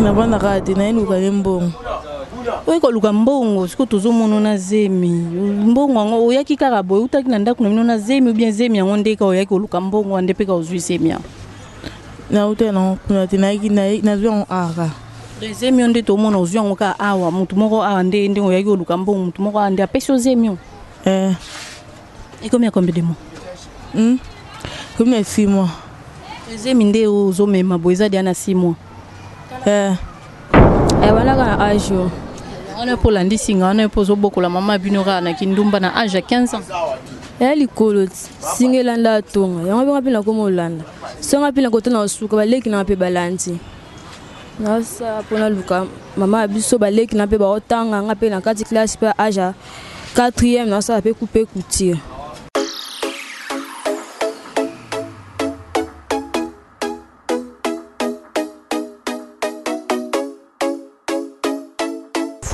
Navandaka te, naye luka nde mbongo. Oye koluka mbongo, sikoyo tozomona na zemi. Mbongo yango oyaki kaka boye, outaki na ndako na bino na zemi ou bien zemi yango nde kaka oyaki koluka mbongo wana nde mpe kaka ozwi zemi yango? Nauta nango kuna te, nayaki nazwi yango awa. Zemi yo nde tomona ozwi yango kaka awa, motu moko awa nde ndenge oyaki koluka mbongo, motu moko awa nde apesi yo zemi yo? Eh. Ekomi ya combien de mois? Ekomi na 6 mois. Zemi nde ozomema boye eza deja na 6 mois. Eh. Ebandaka na age oyo. Wana mpo olandi singa wana mpo ozobokola mama bino kaka na kindumba na age ya 15 ans. Eya likolo ti singa elanda atonga yango mpe nga mpe nakoma olanda so nga mpe nakota na suka baleki nanga mpe balandi nasala mpo naluka mama ya biso baleki na mpe baotanga nga mpe na kati classe mpe age ya 4e nasala mpe coupe couture.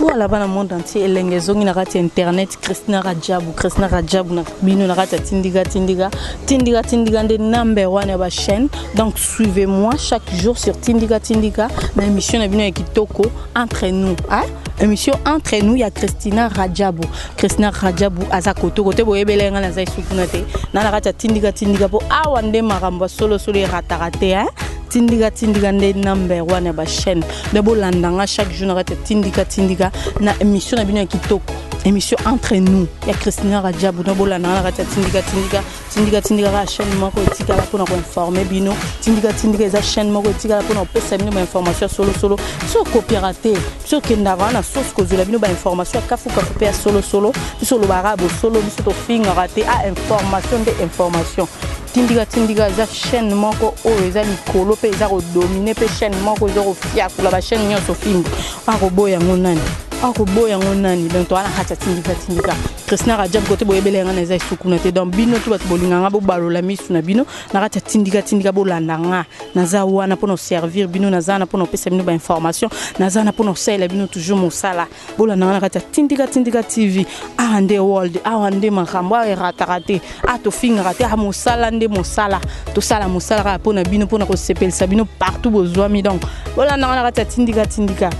Voilà bana monde entier elenge ezongi na kati ya internet Christina Rajabu Christina Rajabu na bino na kati ya Tindika Tindika Tindika Tindika nde number one ya ba chaîne. Donc suivez-moi chaque jour sur Tindika Tindika na émission na bino ya kitoko entre nous, hein? Émission entre nous ya Christina Rajabu. Christina Rajabu aza koto kote boyebele nga naza esukuna te na na kati ya Tindika Tindika po awa nde makambo ya solo solo erataka te, hein? Tindika Tindika nde number one ya ba chaîne. Donc bolanda nga chaque jour na kati ya Tindika Tindika na émission na bino ya kitoko, émission entre nous ya Christina Rajabu. Donc bolanda nga na kati ya Tindika Tindika Tindika Tindika kaka chaîne moko etikala mpona koinforme bino. Tindika Tindika eza chaîne moko etikala mpona kopesa bino bainformation ya solosolo. Biso okopiaka te, biso okendaka wana source kozwela bino bainformation ya kafukafu mpe ya solosolo. Biso olobaka bosolo, biso tofingaka te. A information nde information. Tindika Tindika eza chaîne moko oyo eza likolo mpe eza kodomine, mpe chaîne moko eza kofiakula ba chaîne nyonso fimbu. Akoboya yango nani? Akoboya yango nani? Donc toza na kati ya Tindika Tindika. Christina Rajabu kote boyebele yanga na eza esukuna te. Donc bino tu bato bolinganga bobalola misu na bino na kati ya Tindika Tindika, bolanda nga. Naza wana mpona servir bino, naza wana mpona kopesa bino ba information, naza wana mpona kosalela bino toujours mosala. Bolanda nga na kati ya Tindika Tindika TV. Awa nde world, awa nde makambo, awa erataka te, awa tofingaka te, awa mosala nde mosala. Tosala mosala kaka mpona bino, mpona kosepelisa bino partout bozwami. Donc bolanda nga na kati ya Tindika Tindika.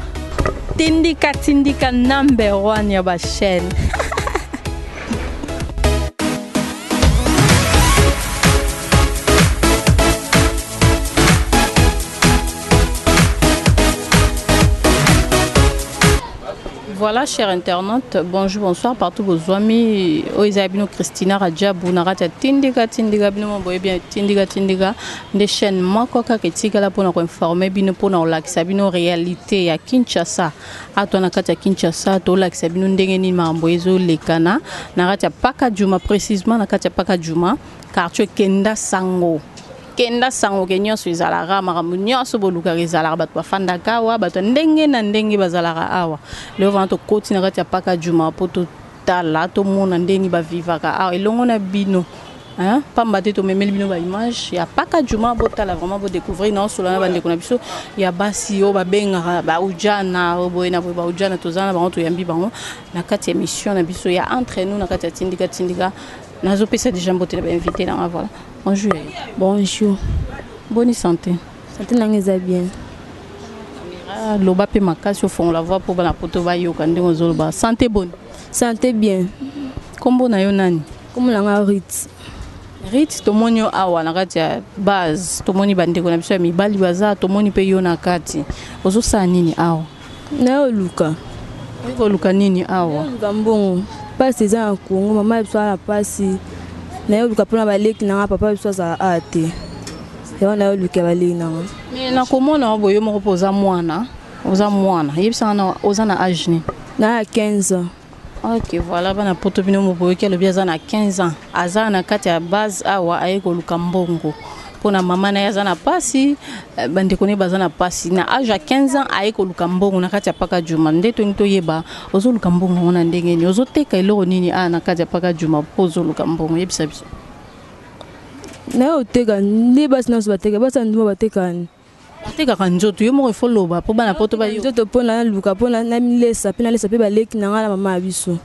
Tindika Tindika number one ya ba chaîne. Voilà, chers internautes, bonjour, bonsoir, partout vos amis. Oyo bino Christina Rajabu na kati ya Tindika Tindika bino boye bien Tindika Tindika nde chaîne moko kaka etikala mpona koinforme bino, mpona kolakisa bino réalité ya Kinshasa. Atwa na kati ya Kinshasa tolakisa bino ndenge nini makambo ezolekana na kati ya Pakadjuma, précisément na kati ya Pakadjuma, quartier Kenda Sango. Kenda Sango ke nyonso ezalaka, makambo nyonso bolukaka ezalaka, bato bafandaka awa, bato ndenge na ndenge bazalaka awa. Lelo vraiment tokoti na kati ya Pakadjuma po totala, tomona ndenge bavivaka awa elongo na bino. Hein? Pamba te tomemeli bino ba image ya Pakadjuma, botala vraiment, bodécouvrir na osola na bandeko na biso ya basi oyo babengaka ba ujana, oyo boye na boye ba ujana, toza na bango, toyambi bango na kati ya émission na biso ya entre nous na kati ya Tindika Tindika. Nazopesa déjà mbote na ba invité na nga. Voilà. Bonjour. Bonjour. Bonne santé. Santé nanga eza bien. Loba pe makasi ofongola voix po bana poto bayoka ndenge ozoloba. Santé bonne. Santé bien. Kombo na yo nani? Kombo na nga Rit. Rit, tomoni yo awa na kati ya base, tomoni bandeko na biso ya mibali baza, tomoni pe yo na kati. Ozosala nini awa? Na yo luka. Oyo koluka nini awa? Luka mbongo. Pasi eza na Congo, mama ya biso na pasi. Na yo luka mpona baleki na nga, papa biso azala awa te. Yango na yo luka baleki na nga. Mais nakomona boye yo moko mpo oza mwana, oza mwana. Yebisanga na oza na âge nini? Na ya 15 ans. Ok, voilà bana poto bino mo boyoki alobi aza na 15 ans. Aza na kati ya base awa aye koluka mbongo. Mpona mama na ye aza na pasi, bandeko ne baza na pasi. Na âge ya 15 ans aye koluka mbongo na kati ya Pakadjuma. Nde toni toyeba ozoluka mbongo yango na ndenge nini? Ozoteka eloko nini awa na kati ya Pakadjuma mpo ozoluka mbongo? Yebisa biso. Na yo oteka nde basi nyonso bateka, basi ya ndumba bateka nini? Batekaka nzoto, yo moko ifo loba mpo bana poto bayoka. Nzoto mpo naluka mpo namilesa mpe nalesa mpe baleki na ngai na mama ya biso.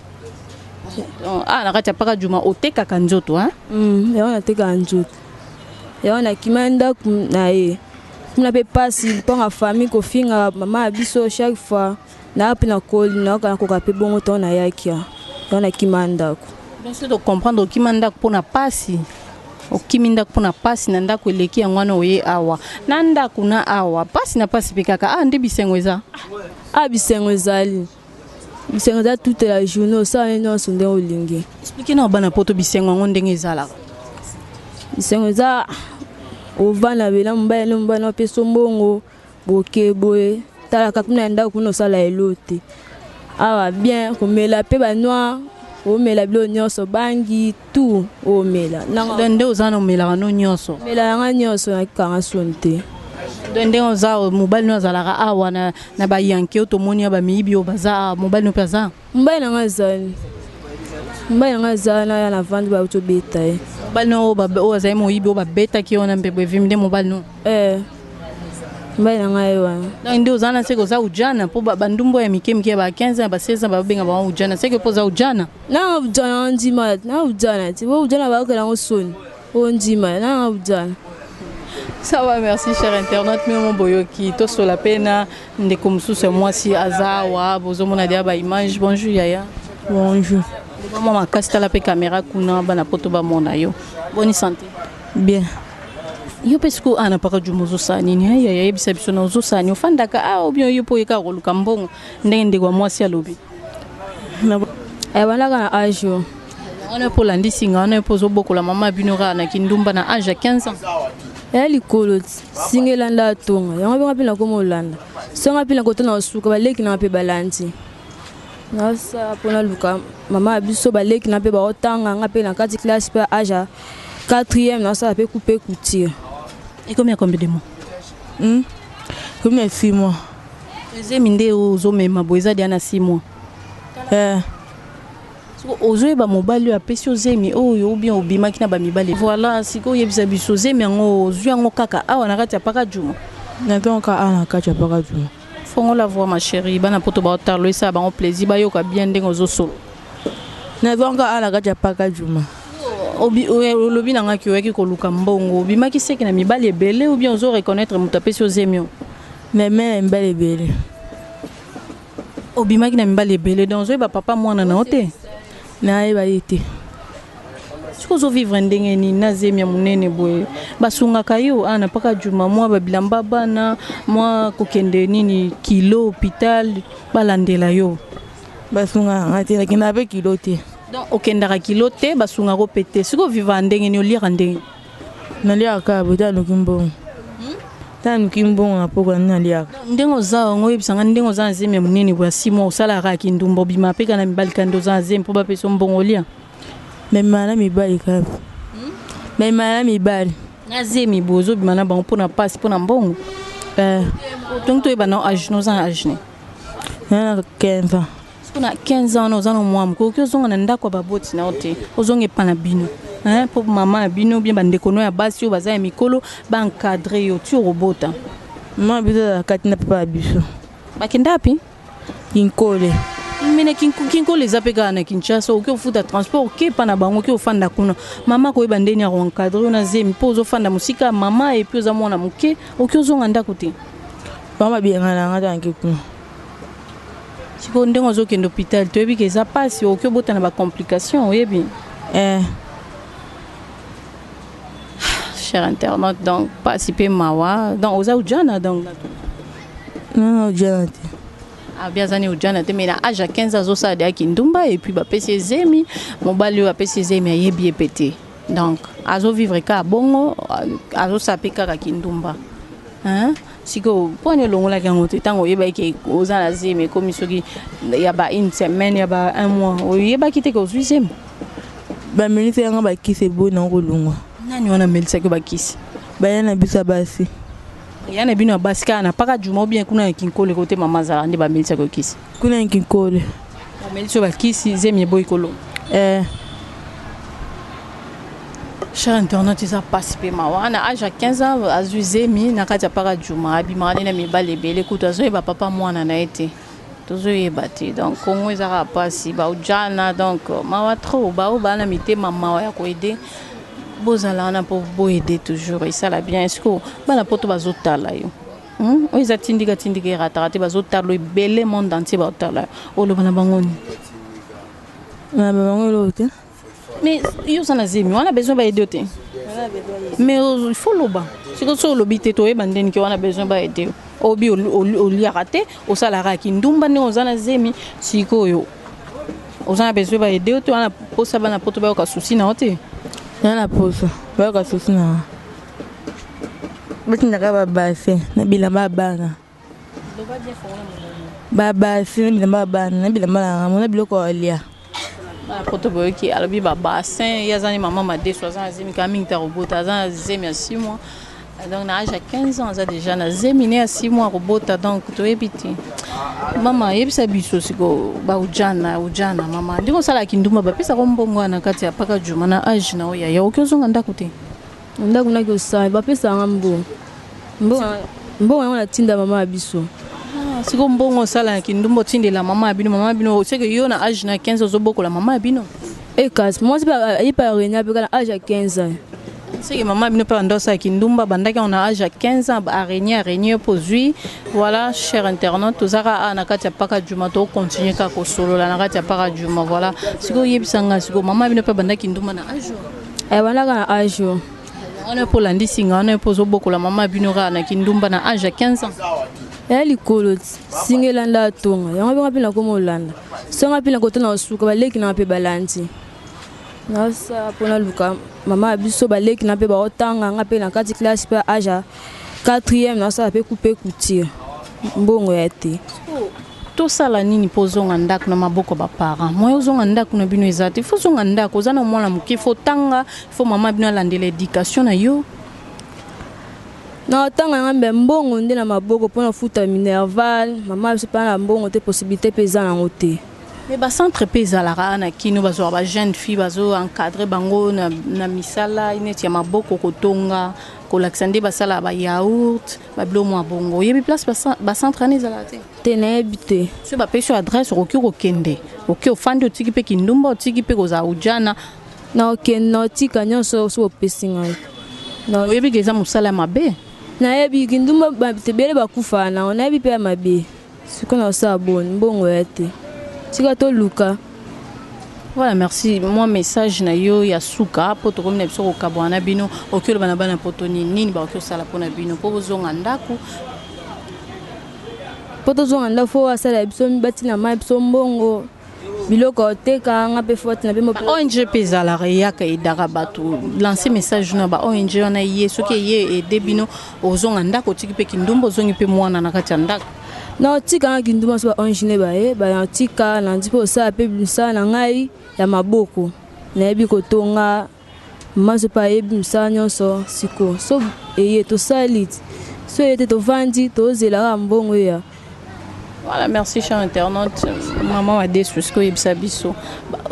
Ah, na kati ya Pakadjuma otekaka nzoto, hein? Yango natekaka nzoto. Yango nakima ndako na ye. Kuna mpe mpasi mponga famille kofinga mama ya biso chaque fois. Naya mpe nakoli nayoka nakoka mpe bongo ntango nayaki awa. Yango nakima ndako. Donc soki tocomprendre okima ndako mpona mpasi, okimi ndako mpona mpasi na ndako eleki yango wana oye awa na ndako na awa mpasi na mpasi mpe kaka ah, nde bisengo eza. Ah, bisengo ezali, bisengo eza toute la journée, osala nyonso ndenge olingi. Explique na bana poto bisengo yango ndenge ezalaka. Bisengo eza ovanda bela mobali na mobali opesa mbongo boke boye talaka kuna ya ndako kuna osala elo te. Awa bien komela mpe ba noir, omela bilo nyonso bangi tout omela. Donc nde oza na omelaka no nyonso. Mela yanga nyonso nakanga soni te. Donc ndenge oza mobali no azalaka awa na, na bayanke oyo tomoni ya bamiyibi oyo baza mobali no mpe aza. Mobali nanga azali, mobali nanga azali na ya na vandi bauti obeta ye. Mobali no oyo azali moyibi oyo babetaki wana mpe boye vimi nde mobali no. Eh, mobali nanga ye wana. Donc nde oza na seke oza ujana mpo bandumbu ya mike mike ya ba 15 ans ya ba 16 ans babenga bango ujana seke mpo oza ujana. Nanga ujana ndima na ujana ti bo ujana bakokela yango soni o ndima nanga ujana. Ça va, merci cher internaute. Mino mo boyoki tosola pe na ndeko mosusu ya mwasi aza awa bozomona deya ba image. Bonjour yaya. Bonjour. Loba mwa makasi tala pe caméra kuna bana poto bamona yo. Boni santé? Bien. Yo mpe sikoyo awa na Paka Djuma ozosala nini? Ai yaya, yebisa biso na ozosala nini? Ofandaka awa ou bien yo mpo oyekaka koluka mbongo ndenge ndeko ya mwasi alobi? Ebandaka na age oyo. Wana mpo olandisi nga wana mpo ozobokola mama bino kaka na kindumba na age ya 15 ans. Eya likolo ti singa elanda atonga yango mpe nga mpe nakoma olanda so nga mpe nakota na osuka baleki nanga mpe balandi nasala mpo naluka mama ya biso baleki na mpe baotanga nga mpe na kati classe mpe age ya 4e nasala mpe coupe couture. Ekomi ya combien de mois? Ekomi ya 6 mois. Ezemi nde ozomema boye eza deya na 6 mois. Eh. Siko ozoyeba mobali oyo apesi yo zemi oyo ou bien obimaki na bamibali? Voilà, sikoyo oyebisa biso zemi yango ozwi yango kaka awa na kati ya Paka Djuma? Nazwi yango kaka awa na kati ya Paka Djuma. Fongola voix ma chérie, bana poto baotala esala bango plaisir bayoka bien ndenge ozosolo. Nazwi yango kaka awa na kati ya Paka Djuma. Olobi na ngaki oyaki koluka mbongo, obimaki seke na mibali ebele ou bien ozo reconnaître moto apesi yo zemi oyo? Nabimaki na mibali ebele. Obimaki na mibali ebele, donc ozoyeba papa mwana na yo te? Nayeba ye te. Soki ozovivre ndenge nini na zemi ya monene boye, basungaka yo awa na Paka Djuma mwa babilamba bana mwa kokende nini kilo hôpital balandela yo? Basungaka nga te, nakendaka mpe kilo te. Donc okendaka kilo te, basungaka yo mpe te. Soki ovivaka ndenge nini, oliaka ndenge? Naliaka kaka boye, tala noki mbongo. Tala noki mbongo na pokwa nde naliaka. Ndenge oza yango oyebisa nga ndenge oza na zemi ya monene boye ya 6 mois osalaka kaka kindumba obima mpe kaka na mibali kaka nde oza na zemi mpo bapesa yo mbongo olia? Namemaka na mibali kaka. Namemaka na mibali. Na zemi boye ozobima na bango mpo na mpasi mpo na mbongo? Eh. Tongi toyeba na age no oza na age ne? Naza na 15 ans. Soki na 15 ans wana oza na mwa moke okoki ozonga na ndako ya baboti na yo te, ozonga epa na bino mpo mama ya bino bien bandeko no ya basi oyo baza ya mikolo ba encadre yo ti okobota. Mama biso azala kati na papa ya biso. Bakenda wapi? Kinkole. Mene Kinkole eza mpe kaka na Kinshasa, okoki ofuta transport oke epa na bango oke ofanda kuna. Mama akoyeba ndeni ya koencadre yo na zemi mpo ozofanda mosika ya mama et puis oza mwana moke, okoki ozonga ndako te. Bango babengana nga tanke kuna. Sikoyo ndenge ozokende hôpital toyebi ke eza pasi, okoki obota na ba complications oyebi? Eh. Cher internaute, donc pasi pe mawa, donc oza ujana donc. Non, non, ujana te. Ah, bien azani ujana te mais na âge ya 15 ans azosala deya kindumba et puis bapesi ye zemi, mobali oyo apesi ye zemi ayebi ye pe te. Donc azovivre kaka bongo, azosala pe kaka kindumba. Hein? Sikoyo mpo nini olongolaki yango te ntango oyebaki ke oza na zemi ekomi soki ya ba une semaine ya ba un mois oyebaki te ke ozwi zemi? Bamelisi yanga bakisi eboyi nango kolongwa. Nani wana amelisaki yo bakisi? Baya na biso ya basi. Ya na bino ya basi kaka na Paka Djuma ou bien kuna na Kinkole kote mama azalaka nde bamelisaki yo kisi? Kuna na Kinkole. Bamelisi yo bakisi zemi eboyi kolongwa. Eh. Cher internaute, eza pasi pe mawa. Na âge ya 15 ans azwi zemi na kati ya Paka Djuma, abimaka nde na mibali ebele kutu azoyeba papa mwana na ye te. Tozoyeba te. Donc Congo eza kaka pasi, ba ujana donc mawa trop, ba oyo baa na mitema mawa ya koaider. Bozala wana mpo boyede toujours, esala bien. Siko bana poto bazotala yo. Oyo eza tindika tindika, erataka te. Bazotala ebele, monde entier baotala yo. Oloba na bango nini? Na bango eloko te. Mais yo oza na zemi wana, besoin baede yo te, mais il faut loba. Siko so olobi te, toyeba ndeni ke wana besoin baede yo. Obi oliaka te, osalaka kindumba ndenge oza na zemi. Sikoyo oza na besoin baede yo te, wana posa bana poto bayoka susi na yo te? Na na posa bayoka susi na batindaka babase na bilamba ya bana, babase na bilamba ya bana, na bilamba na ngambo, na biloko ya kolia. Bana poto boyoki, alobi babassin. Ye aza ni mama madeso, aza na zemi kaka mingi ta kobota, aza na zemi ya 6 mois. Donc na age ya 15 ans aza déjà na zemi ne ya 6 mois kobota. Donc toyebi te. Mama, yebisa biso siko baujana ujana. Mama, ndenge osalaki ndumba, bapesaka mbongo wana kati ya paka juma? Na age na oyo yaya, oki ozonga ndako te? Ndako naki osala, bapesaka mbongo. Mbongo yango natinda mama ya biso. Siko mbongo osalaki ndumba, otindela mama ya bino. Mama ya bino, seke yo na age na 15 ozobokola mama ya bino? Ekasi mwasi mpe aye mpe arenia mpe kaka na age ya 15 ans. Seke mama ya bino mpe banda osalaki ndumba, bandaki yango na age ya 15 ans, araignée araignée mpo ozwi. Voilà, cher internaute, tozaka awa na kati ya paka juma, tokontinue kaka kosolola na kati ya paka juma. Voilà, sikoyo oyebisanga, sikoyo mama ya bino mpe bandaki ndumba na age oyo? Ebandaka na age oyo. Wana mpo olandisi nga wana, mpo ozobokola mama ya bino kaka na kindumba na age ya 15 ans? Eya likolo ti singa elanda atonga, yango mpenga mpe nakoma olanda songa mpe nakota na osuka, baleki nanga mpe balandi. Nasala mpona luka mama ya biso, baleki na mpe baotanga, nga mpe na kati classe mpe age ya 4e, nasala mpe coupe couture, mbongo ya te. Tosala nini mpo ozonga ndako na maboko ya baparent? Moye ozonga ndako na bino eza te. Fo ozonga ndako, oza na mwana moke, fo tanga, fo mama bino alandela éducation na yo. Na otanga nanga mbe mbongo nde na maboko mpona futa minerval. Mama biso mpe na mbongo te, possibilité mpe eza nango te. Mais bacentre mpe ezalaka na kino, bazwaka bajeune fille, bazo encadre bango na misala neti ya maboko, kotonga, kolakisa nde basalaka bayaourt, babilo mwa bongo. Oyebi place bacentre wana ezalaka te? Te, nayebi te. Soki bapesi yo adresse, okoki kokende, oke, ofandi, otiki mpe kindumba, otiki mpe kozala ujana. Na okende, na otika nyonso soki opesi ngai. Oyebi ke eza mosala ya mabe? Nayebi kindumba, bato ebele bakufaka nango, nayebi mpe ya mabe. Sikoyo na osala boni? Mbongo ya te, tika toluka. Voilà, merci. Moi, message na yo ya suka po tokomi na biso kokabwana na bino. Oki oloba na bana poto nini nini bakoki osala mpona bino mpo bozonga ndako? Mpo tozonga ndako, fo asala biso, batina mai biso mbongo, biloko ya oteka, nga mpe fo batina mpe. Ba ONG mpe ezalaka, eyaka, edaka bato. Lance message na ba ONG wana. Ye soki eye ede bino, ozonga ndako, otiki mpe kindumba, ozongi mpe mwana na kati ya ndako. Na otika nga kindumba so ba ONG ne baye batika, nandi mpe osala mpe mosala na ngai ya maboko. Nayebi kotonga, maso mpe ayebi mosala nyonso. Siko so eye tosali, so eye te, tovandi, tozela kaka mbongo eya. Voilà, merci cher internaute. Maman Adesu, ce que oyebisa biso.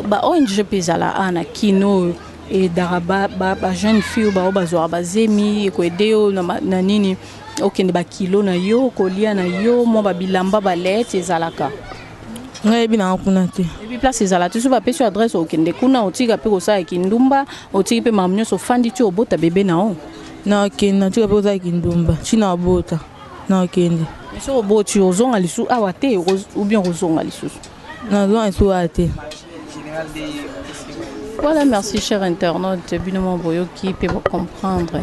Ba ONG mpe ezala awa na kino, edaka ba jeune fille oyo bao bazwaka bazemi, ekoede yo na nini, okende bakilo na yo, kolia na yo, mwa babilamba, balete ezalaka. Ngai yebi nanga kuna te. Ebi place ezala te. So bapesi yo adresse, okende kuna, otika mpe kosala kindumba, otiki mpe makambo nyonso, ofandi ti obota bebe na yo. Na okende, natika mpe kozala kindumba ntina obota, na okende. Mais soki oboti, ozonga lisusu awa te ou bien ozonga lisusu? Nazonga lisusu awa te. Voilà, merci cher internaute. Bino mo boyoki mpe comprendre.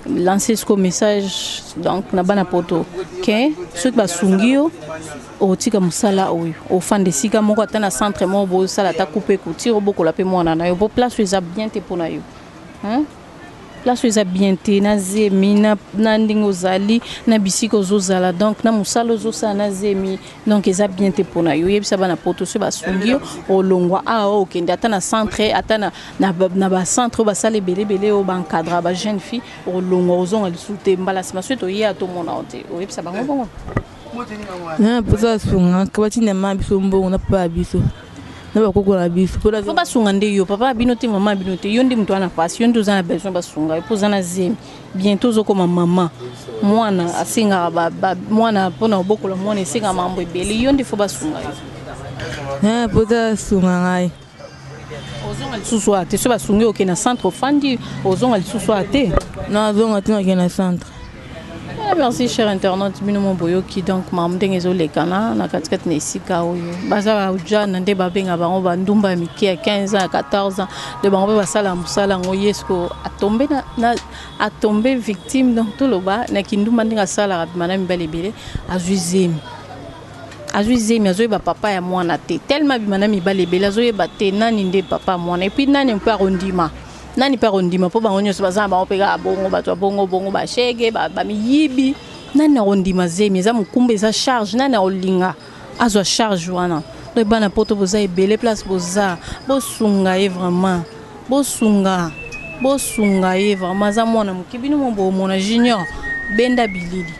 Lancer ce message donc na bana poto ke soki basungi yo, otika mosala oyo, ofanda esika moko, ata na centre moko bosala ata coupe couture, obokola mpe mwana na yo, po place oyo eza bien te mpo na yo, hein? Place oyo eza bien te na zemi, na ndenge ozali na bisika ozozala, donc na mosala ozosala na zemi, donc eza bien te mpo na yo. Oyebisa bana poto, soki basungi yo, olongwa awa, okende ata na centre, ata na bacentre oyo basala ebelebele, oyo baencadra bajeune fille, olongwa, ozonga lisusu te. Mbala nsima soki toyeya, tomona yo te. Oyebisa bango bongo. Na mposa basungaka, batinda ma biso mbongo na papa ya biso na bakoko na biso. Fo basunga nde yo, papa ya bino te, mama ya bino te. Yo nde moto wana pasi, yo nde oza na besoin basunga yo mpo oza na zemi, bientôt ozokoma mama. Mwana asengaka mwana, mpona kobokola mwana esengaka makambo ebele. Yo nde fo basunga yo. Na mposa basunga ngai. Ozonga lisusu awa te? So basungi, okende na centre, ofandi, ozonga lisusu awa te? Nazonga te, nakende na centre. Ah, merci cher internaute. Bino mo boyoki donc makambo ndenge ezolekana na katikati na esika oyo. Baza bajana nde babenga bango bandumba ya mike ya 15 ans, ya 14 ans de bango mpe basala mosala yango. Ye siko atombe na atombe victime, donc toloba na kindumba ndenge asalaka, bima na mibali ebele, azwi zemi. Azwi zemi, azoyeba papa ya mwana te, tellement abima na mibali ebele, azoyeba te nani nde papa ya mwana. Et puis nani mpe akondima? Nani mpe akondima? Mpo bango nyonso baza na bango mpe kaka bongo, bato ya bongo bongo, bashege, bamiyibi. Nani akondima zemi? Eza mokumba, eza charge. Nani akolinga azwa charge wana? Donc bana Poto, boza ebele, place boza, bosunga ye vraiment, bosunga, bosunga ye vraiment. Aza mwana moke. Bino mo bomona Junior benda bilili.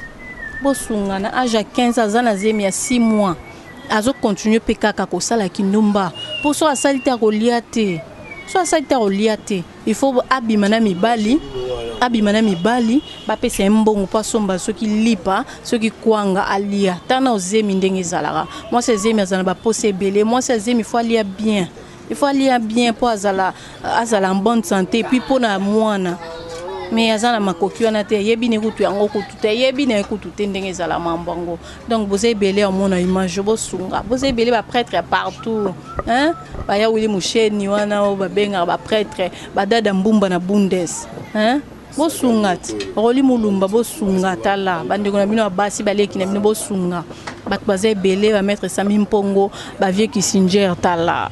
Bosunga na age ya 15, aza na zemi ya 6 mois, azocontinue mpe kaka kosala kindumba, mpo so asali te akolia te, so asali te akolia te. Il faut abima na mibali, abima na mibali, bapesa ye mbongo mpo asomba soki lipa, soki kwanga, alia. Tana ozemi ndenge ezalaka. Mwasi azemi azala na baposa ebele. Mwasi azemi, faut alia bien, il faut alia bien mpo azala en bonne santé, puis mpo na mwana. Mais aza na makoki wana te, ayebi ne kutu yango kutu te, ayebi na ye kutu te ndenge ezala mambo yango. Donc boza ebele ya omona image, bosunga. Boza ebele, baprêtre ya partout, hein? Baya wili musheni wana oyo babengaka baprêtre, badada mbumba na bundes, hein? Bosunga ti Roli Mulumba, bosunga. Tala bandeko na bino ya basi, baleki na bino, bosunga. Bato baza ebele, bamaître Sami Mpongo, bavieux Kissinger. Tala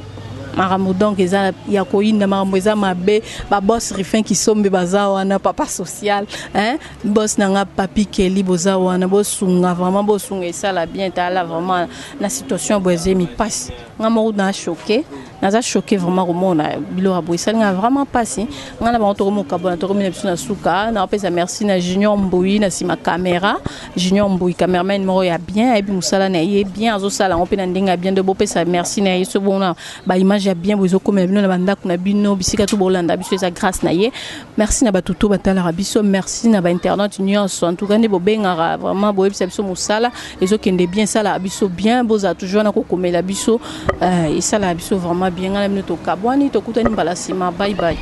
makambo donc eza ya koyinda, makambo eza mabe. Baboss Rifin Kisombe baza wana, papa social, hein? Boss na nga Papi Keli, boza wana, bosunga vraiment, bosunga, esala bien. Tala vraiment na situation boye, ezemi mpasi. Nga moko na choqué, naza choqué vraiment komona biloko ya boye, esali nga vraiment mpasi. Nga na bango tokomokabona, tokomi na biso na suka. Naopesa merci na Junior Mbui na nsima caméra. Junior Mbui, cameraman moko ya bien, ayebi mosala na ye bien, azosala yango mpe na ndenge ya bien. Nde bopesa merci na ye. So bona baimage ya bien boye ezokomela bino na bandako na bino, bisika to bolanda biso, eza grâce na ye. Merci na bato to batalaka biso, merci na bainternet nyonso. En tout cas nde bobengaka vraiment, boyebisa biso mosala ezokende bien, esalaka biso bien. Bozala toujours wana kokomela biso, esalaka biso vraiment bien. Ngai na bino tokabwani, tokutani mbala nsima. Bye bye.